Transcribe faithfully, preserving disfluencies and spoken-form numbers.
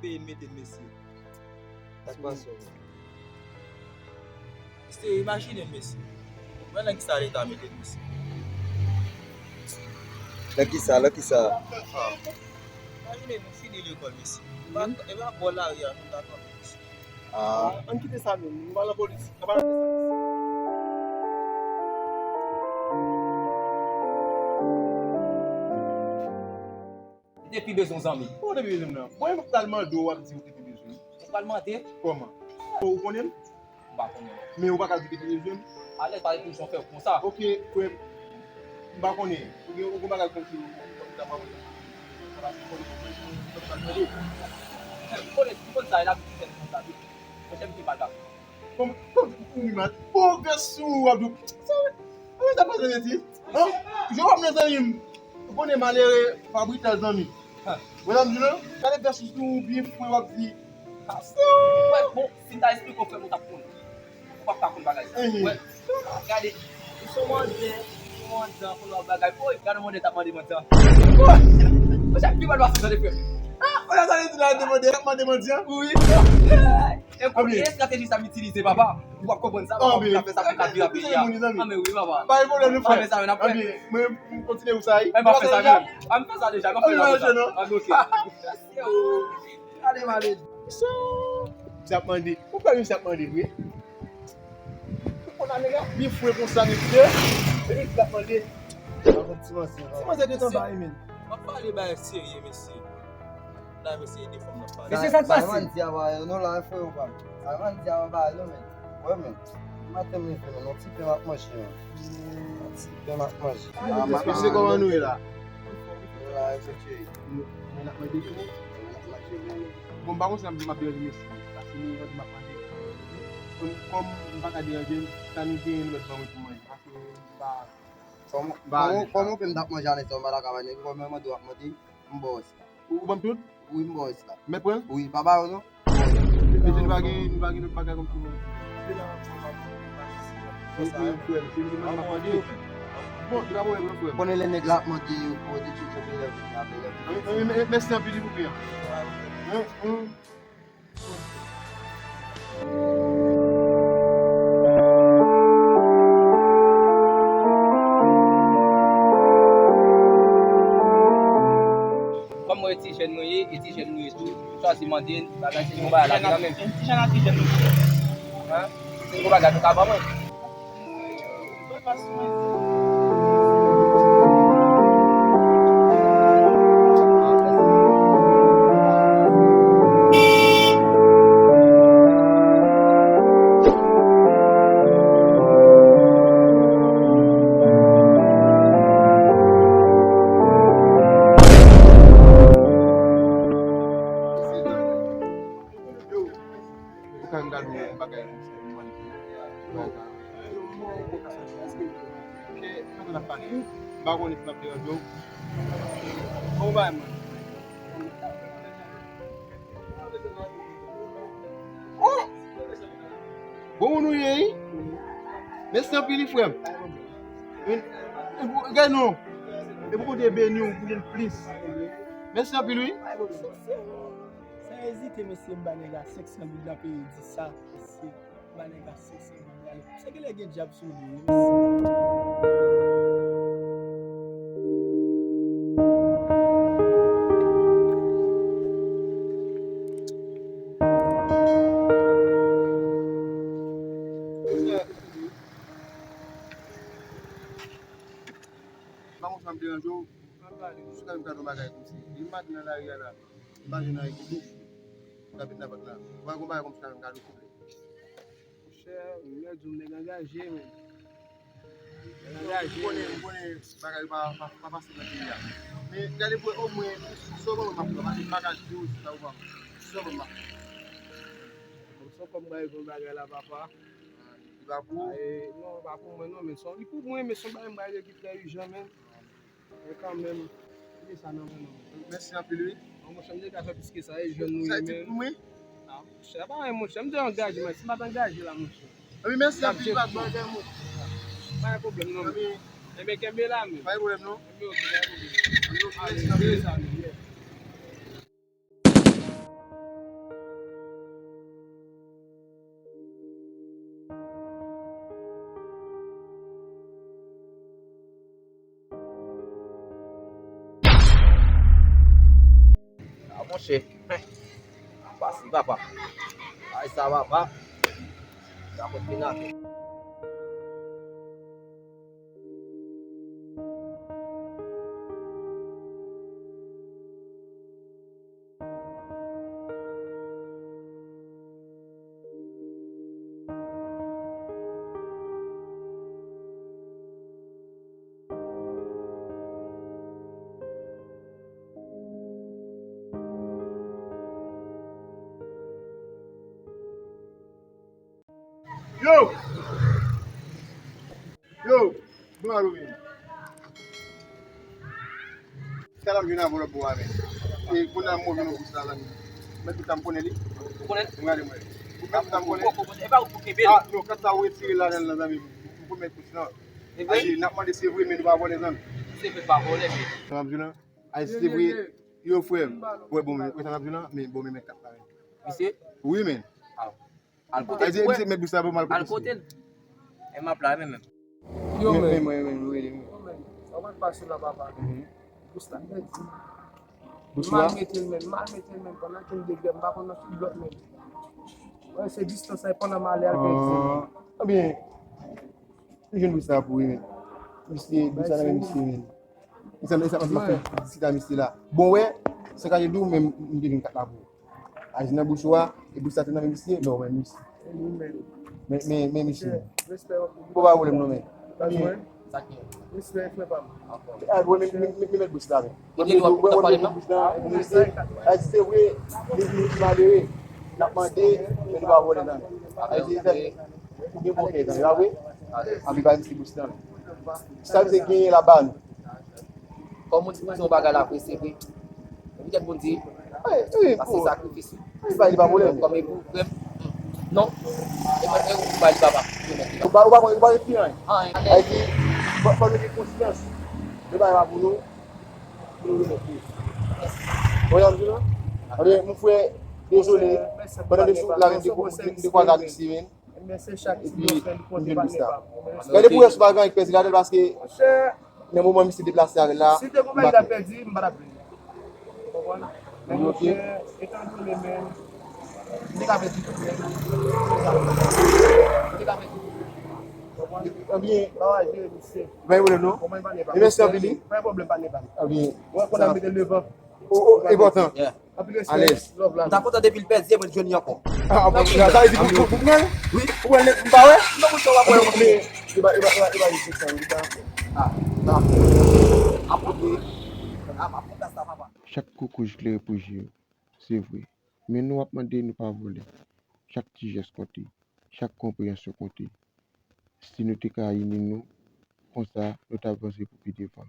peye n mete n, mesye. Sa k pase w? Mesye, imajine n, mesye. Wè nan kisa Leta mete n, mesye. Nan kisa, nan kisa? Ah. Imajine nou fini lekòl, mesye. E pa, e pa bò lari a nou ta kanpe, mesye. Ah. Ann kite sa menm, nou pa nan politik. Nou pa nan politik. Li te pi bezwen w zanmi. Ou te pi bezwen m nan. Bon, e m pral mande w, w ap di ou te pi bezwen m. Ou pral mande? Kòman? Ou konnen m? M pa konnen w. Men ou pa ka di w te pi bezwen m? Alèz, pa reponn jan w fè w konsa. Oke, frè m. M pa konnen. Ou gen, ou gen bagay kòmsi ou, ou ta pa konnen. Ou konnen, ou konn sa, e la, ou konn sa, wi. Monchè, m te mal bak. Kòm, kòm, ou ni mal. Bon, gras sou ou, Abdou. Sa, sa, sa pa zanmi ti. Hein? Je w ap nan zanmi m. Ou konnen malere pa brital zanmi. Wè sa m di w lan? Gade vès ou byen fre w ap di. Wè, bon, si m ta esplike w, frè m, ou t ap konnen. Ou p ap ka konn bagay sa. Wè, gade, ou se yon manzè, ou se yon manzè, konn w ap bagay. Oy, gade yon manzè t ap mande manti an. Oy, monchè, pi mal pase tande, frè m. Ah, wè sa vle di la, de manzè t ap mande manti an? Wi. E konbyen estrateji sa m itilize, papa? Ou p ap konprann sa, papa, pou n ap fè sa pou n ka vire peyi a. Ah, men wi, papa. Pa gen pwoblèm, non, frè. Ah, men sa yo n ap fè. Mwen, m kontinye pou sa, wi. M ap fè sa deja. M ap fè sa deja, m ap fè sa deja. Ah, men, ok. Gade, malè. Misye ap mande. Ou pa misye ap mande, vre? Ou konn nèg la byen fre konsa, mesye. Epi misye ap mande. Mwen konn ti manzè. Ti manzè gentan bay, men. M ap pale bagay serye, mesye. La, mesye, de fanm nan pale. Mesye, sa k pase? Sa yo di a ba yo, non, la, frè yo pa. Sa yo di a ba yo, men. Wè, men. Maten, m leve, men, yon ti pen m ap manje, men. Yon ti pen m ap manje. Mesye, kòman nou ye la? Nou la, mesye. Nou, nou ap manje tou? Nou ap manje, men. Bon, m pa konn si m ap deranje mesye. Paske nou, m ap manje. Kòm, kòm m pa ka deranje, sa nou genyen, nou mèt ban mwen pou manje. Paske m pa, m pa alèz la. Kòman, kòman w pen m t ap manje anlè sa, m pa ta ka bay nèg, kòman mande w ap mande, m ba w sa. Ou, ou ban m tout? Wi, m ba w sa. Mèt pran? Wi, pa ba yo non. Mesye, nou pa gen, nou pa gen lòt bagay kòm tou. Wi, wi, frè m, se li menm m ap mande. Bon, se pa pwoblèm non, frè m. Konnen lè nèg la ap mande yo pou de tchotcho, de lè vini, apre lè vini. Wi, wi, mè-, mèsi anpil pou pen an. Hum, hum. Kòm mwen e ti jèn mwen ye, e ti jèn nou ye tou, chwazi mande n, bagay se yon bagay la ki nan men m. Ti jèn a ti jèn nou ye. Hein? Se yon bagay nou ka ban mwen. Ou ka gade yon bagay konsa, yon mann ki bagay. Ke, ke nou ap pale? M pa konnen si m ap deranje w. Bon, bay mwen. Oh! Bon moun ou ye, wi. Mèsi anpil, wi, frè m. Gade non. E pou Bondye beni w pou gen plis. Mèsi anpil, wi. San ezite, mesye, m ba nèg la senk san goud, l ap peye di sa, mesye. M ba nèg la senk san goud, ale. Sa genlè gen dyab sou li, wi, mesye. Pa konn sa m deranje w. Jis ka m gade yon bagay kòmsi. Li maten nan lari a la. M pa jwenn anyen pou bouch. M ka vin nan vant la. Ou pa gon bagay kòmsi ka vin gade w souple. Monchè, m di w, nèg angaje, men. Nèg angaje, men. M konnen, m konnen bagay pa, pa, pa fasil nan peyi a. Men gade pou omwen, si w ban mwen m ap pran, paske m pa ka di w si sa ou ban mwen. Si w ban mwen m ap pran. Bon, se kòm m bay yon bagay la, papa. Li pa pou ou? Ah, e, non, pa pou mwen, non, men se yon, li pou mwen, men se yon bagay m bay ki trè ijan, men. Men kanmenm, kite sa nan men nou. Mèsi anpil, wi. Non, monchè, m te ka fè plis ke sa, e jèn nou ye, men. Sa e tout pou mwen? Ah, monchè, pa anyen, monchè. M te angaje, men si m pa t angaje la, monchè. Wi, mèsi anpil, patwon. Pa gen pwoblèm, non, men. Ebyen, kenbe la, men. Pa gen pwoblèm, non. Ebyen, ok, pa gen pwoblèm. Mèsi anpil. Sa, men, yeah. Chè. Pase papa. Ay sa papa. Sa pot vin atè. Yo! Yo! Bon, alo, men. Sa la m jwenn avè w lòt bò a, men. E, kounye a m wè w jwenn yon bous la, zanmi. Mèt bous la m konnen li. Ou konnen? M gade mwen. Ou mèt bous la m konnen. Ou konnen, e pa ou pou kenbe l. Ah, non, kat sa ou retire ladan l lan, zanmi. M konnen mèt bous lan. E vre? Ayi, n ap mande se vre, men nou pa vòlè, zanmi. Se vre, pa vòlè, men. Sa m ap di w lan? Ayi, se vre. Yo, frè m. Wè, bon, men, wè sa m ap di w lan? Men, bon, men, mèt kat la, men. Misye? Wi, men. Ah. Al kote l pou wè. Misye mèt bous la pou m al kote l. Al kote l. E m ap la, men, men. Yo, men. Men, men, men, men, men. Yo, men. Sa w pa pase la, papa. Mhm. Bous la pèdi. Bous la? M al mete l, men. M al mete l, men. Pandan ke m degè, m pa konn nan ki blòk, men. Wè, se distans la, pandan m ale, al pèdi, men. Ah, ebyen, m jwenn bous la pou ou, men. Misye, bous la nan men misye, men. E sa, e sa, m ap fè diskite a misye la. Bon, wè, se ka di w, men m te jwenn kat la pou ou. Aji nan bous ou a, e bous la te nan men misye, non, men misye. Men, men, men misye. Bon, pa pwoblèm non, men. Respè, frè pa m. A, wè, men, men, men, men mèt bous la, men. Wè, men, wè, wè, men bous la, men misye. Aji se vre, li, li, li malere. N ap mande, men nou pa vòlè nan men. Aji se, ou gen bon kè, tande, pa vre? Anpi ba misye bous la, men. Sa misye genyen la ba nou. Kòm ou di, ou di yon bagay la vre, se vre. Petèt Bondye, wi, wi, pase sakrifis ou. Wi, bay li pa pwoblèm. Kòm epou, frè m, non. E mwen, e ou bay li papa. Ou pa, ou pa, ou pa retire anyen. Anyen. Sa vle di, fò, fò nou gen konsyans. Nou bay pa pou nou, pou nou remèt li. Ou konprann sa m di w lan? Anben, mon frè, dezole. Pandan de jou, la menm de, de, de kwa gade isi, men. Ebyen, se chak ti yo fè li konte pa nepa. Gade pou wè si pa gen anyen k pèdi ladan l, paske nan moman misye deplase avè l la, si te gon bagay k ap pèdi, m pa t ap vini. Konprann? Men monchè, etan done, men, m te ka pèdi tout, men. M te ka pèdi tout. Konprann? Ebyen, pa w a jere misye. Pa gen pwoblèm non. Konprann pa nepa. E mèsi anpil wi. Pa gen pwoblèm pa nepa. Ebyen, wè, konn ap mete l devan. Oh, oh, enpòtan. Yeah. Anpil respè. Alèz. Love la. M ta kontan depi l pèdi, mwen jwenn li ankò. Ah, ah, bon, sa vle di pou, pou, pou mwen? Wi. Ou wè l nèt, m pa wè? Non, mwen pa wè. Men, men, e pa, e pa, e pa, e pa jis sa, li pa. Ah, non. Apwote. Ah, m ap kontan sa, papa. Chak koukouj klere pou je yo. Se vre. Men nou ap mande, nou pa vòlè. Chak ti jès konte. Chak konpreyansyon konte. Si nou te ka ini nou, konsa, nou t ap vanse pou pi devan.